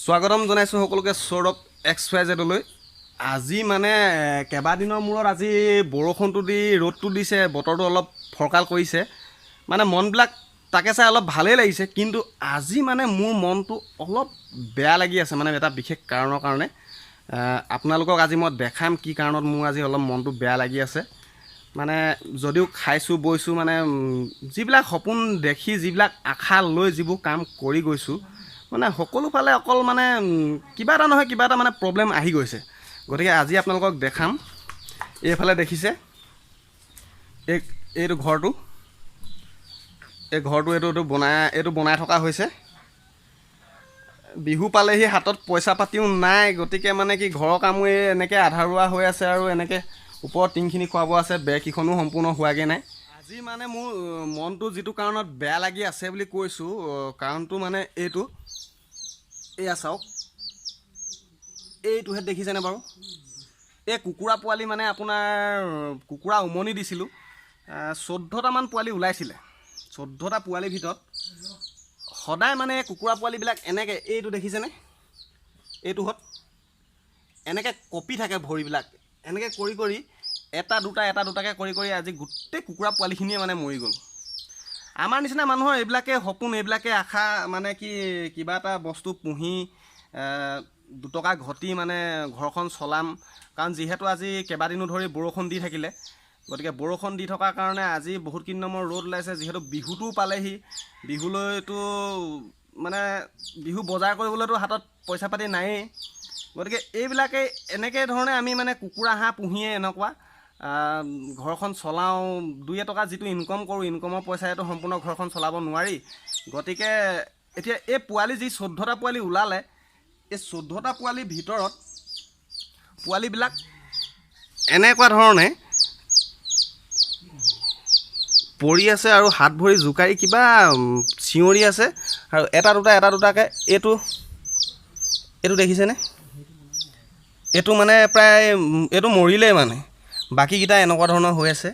স্বাগতম জনাইছোঁ সকলোকে সৌৰভ এক্স ৱাই জেডলৈ। আজি মানে কেইবাদিনৰ মূৰত আজি বৰষুণটো দি ৰ'দটো দিছে, বতৰটো অলপ ফৰকাল কৰিছে। মানে মনবিলাক তাকে চাই অলপ ভালেই লাগিছে, কিন্তু আজি মানে মোৰ মনটো অলপ বেয়া লাগি আছে, মানে এটা বিশেষ কাৰণৰ কাৰণে। আপোনালোকক আজি মই দেখাম কি কাৰণত মোৰ আজি অলপ মনটো বেয়া লাগি আছে। মানে যদিও খাইছোঁ বৈছোঁ, মানে যিবিলাক সপোন দেখি, যিবিলাক আশা লৈ যিবোৰ কাম কৰি গৈছোঁ, মানে সকলো ফালে অকল মানে কিবা এটা নহয় কিবা এটা মানে প্ৰব্লেম আহি গৈছে। গতিকে আজি আপোনালোকক দেখাম। এইফালে দেখিছে এইটো ঘৰটো, এই ঘৰটো এইটো বনাই থকা হৈছে। বিহু পালেহি, হাতত পইচা পাতিও নাই। গতিকে মানে কি, ঘৰৰ কামো এই এনেকৈ আধৰুৱা হৈ আছে আৰু এনেকৈ ওপৰত টিংখিনি খুৱাব আছে, বেৰকেইখনো সম্পূৰ্ণ হোৱাগৈ নাই। আজি মানে মোৰ মনটো যিটো কাৰণত বেয়া লাগি আছে বুলি কৈছোঁ, কাৰণটো মানে এইটো। এয়া চাওক, এইটোহে দেখিছেনে বাৰু? এই কুকুৰা পোৱালি, মানে আপোনাৰ কুকুৰা উমনি দিছিলোঁ, 14টামান পোৱালি ওলাইছিলে। 14টা পোৱালিৰ ভিতৰত সদায় মানে কুকুৰা পোৱালিবিলাক এনেকৈ, এইটো দেখিছেনে, এইটোহঁত এনেকৈ কঁপি থাকে ভৰিবিলাক। এনেকৈ কৰি কৰি এটা দুটা এটা দুটাকৈ কৰি কৰি আজি গোটেই কুকুৰা পোৱালিখিনিয়ে মানে মৰি গ'ল। আমাৰ নিচিনা মানুহৰ এইবিলাকে সপোন, এইবিলাকে আশা, মানে কি কিবা এটা বস্তু পুহি 2 টকা ঘটি মানে ঘৰখন চলাম। কাৰণ যিহেতু আজি কেইবাদিনো ধৰি বৰষুণ দি থাকিলে, গতিকে বৰষুণ দি থকাৰ কাৰণে আজি বহুতখিনি নম্বৰ ৰ'দ ওলাইছে। যিহেতু বিহুটোও পালেহি, বিহুলৈতো মানে বিহু বজাৰ কৰিবলৈতো হাতত পইচা পাতি নায়েই। গতিকে এইবিলাকে এনেকৈ ধৰণে আমি মানে কুকুৰা হাঁহ পুহিয়ে এনেকুৱা ঘৰখন চলাওঁ। দুই এটকা যিটো ইনকম কৰোঁ, ইনকমৰ পইচাৰেতো সম্পূৰ্ণ ঘৰখন চলাব নোৱাৰি। গতিকে এতিয়া এই পোৱালি যি 14টা পোৱালি ওলালে, এই 14টা পোৱালিৰ ভিতৰত পোৱালিবিলাক এনেকুৱা ধৰণে পৰি আছে আৰু হাত ভৰি জোকাৰি কিবা চিঞৰি আছে আৰু এটা দুটা এটা দুটাকৈ। এইটো দেখিছেনে? এইটো মানে প্ৰায় এইটো মৰিলেই, মানে বাকীকেইটা এনেকুৱা ধৰণৰ হৈ আছে।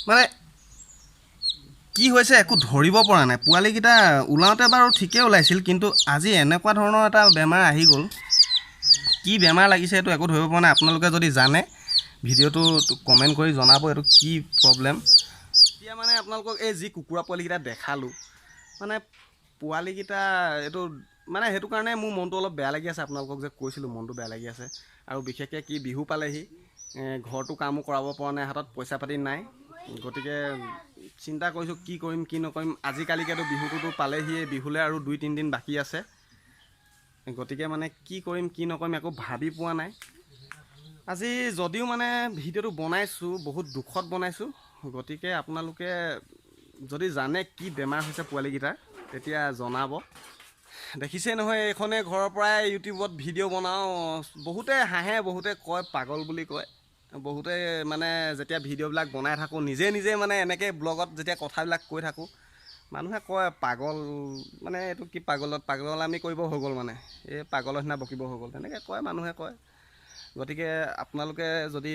মানে কি হৈছে একো ধৰিব পৰা নাই। পোৱালিকেইটা ওলাওঁতে বাৰু ঠিকেই ওলাইছিল, কিন্তু আজি এনেকুৱা ধৰণৰ এটা বেমাৰ আহি গ'ল। কি বেমাৰ লাগিছে এইটো একো ধৰিব পৰা নাই। আপোনালোকে যদি জানে, ভিডিঅ'টো কমেণ্ট কৰি জনাব এইটো কি প্ৰব্লেম। এতিয়া মানে আপোনালোকক এই যি কুকুৰা পোৱালিকেইটা দেখালোঁ, মানে পোৱালিকেইটা এইটো মানে সেইটো কাৰণে মোৰ মনটো অলপ বেয়া লাগি আছে। আপোনালোকক যে কৈছিলোঁ মনটো বেয়া লাগি আছে। আৰু বিশেষকৈ কি, বিহু পালেহি, ঘৰটো কামো কৰাব পৰা নাই, হাতত পইচা পাতি নাই। গতিকে চিন্তা কৰিছোঁ কি কৰিম কি নকৰিম। আজিকালিকেতো বিহুটোতো পালেহিয়ে, বিহুলৈ আৰু 2-3 দিন বাকী আছে। গতিকে মানে কি কৰিম কি নকৰিম একো ভাবি পোৱা নাই। আজি যদিও মানে ভিডিঅ'টো বনাইছোঁ, বহুত দুখত বনাইছোঁ। গতিকে আপোনালোকে যদি জানে কি বেমাৰ হৈছে পোৱালিকেইটাৰ, তেতিয়া জনাব। দেখিছেই নহয়, এইখনে ঘৰৰ পৰাই ইউটিউবত ভিডিঅ' বনাওঁ। বহুতে হাঁহে, বহুতে কয় পাগল বুলি কয়। বহুতে মানে যেতিয়া ভিডিঅ'বিলাক বনাই থাকোঁ, নিজে নিজে মানে এনেকৈ ব্লগত যেতিয়া কথাবিলাক কৈ থাকোঁ, মানুহে কয় পাগল, মানে এইটো কি পাগলত পাগল আমি কৰিব হৈ গ'ল, মানে এই পাগলৰ নিচিনা বকিব হৈ গ'ল, তেনেকৈ কয় মানুহে কয়। গতিকে আপোনালোকে যদি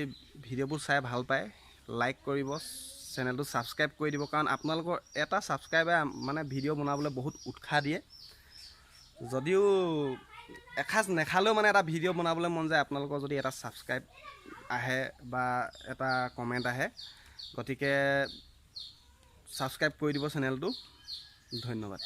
ভিডিঅ'বোৰ চাই ভাল পায়, লাইক কৰিব, চেনেলটো ছাবস্ক্ৰাইব কৰি দিব। কাৰণ আপোনালোকৰ এটা ছাবস্ক্ৰাইবে মানে ভিডিঅ' বনাবলৈ বহুত উৎসাহ দিয়ে। যদিও এসাঁজ নেখালেও মানে এটা ভিডিঅ' বনাবলৈ মন যায় আপোনালোকৰ যদি এটা ছাবস্ক্ৰাইব আহে বা এটা কমেণ্ট আহে। গতিকে ছাবস্ক্ৰাইব কৰি দিব চেনেলটো। ধন্যবাদ।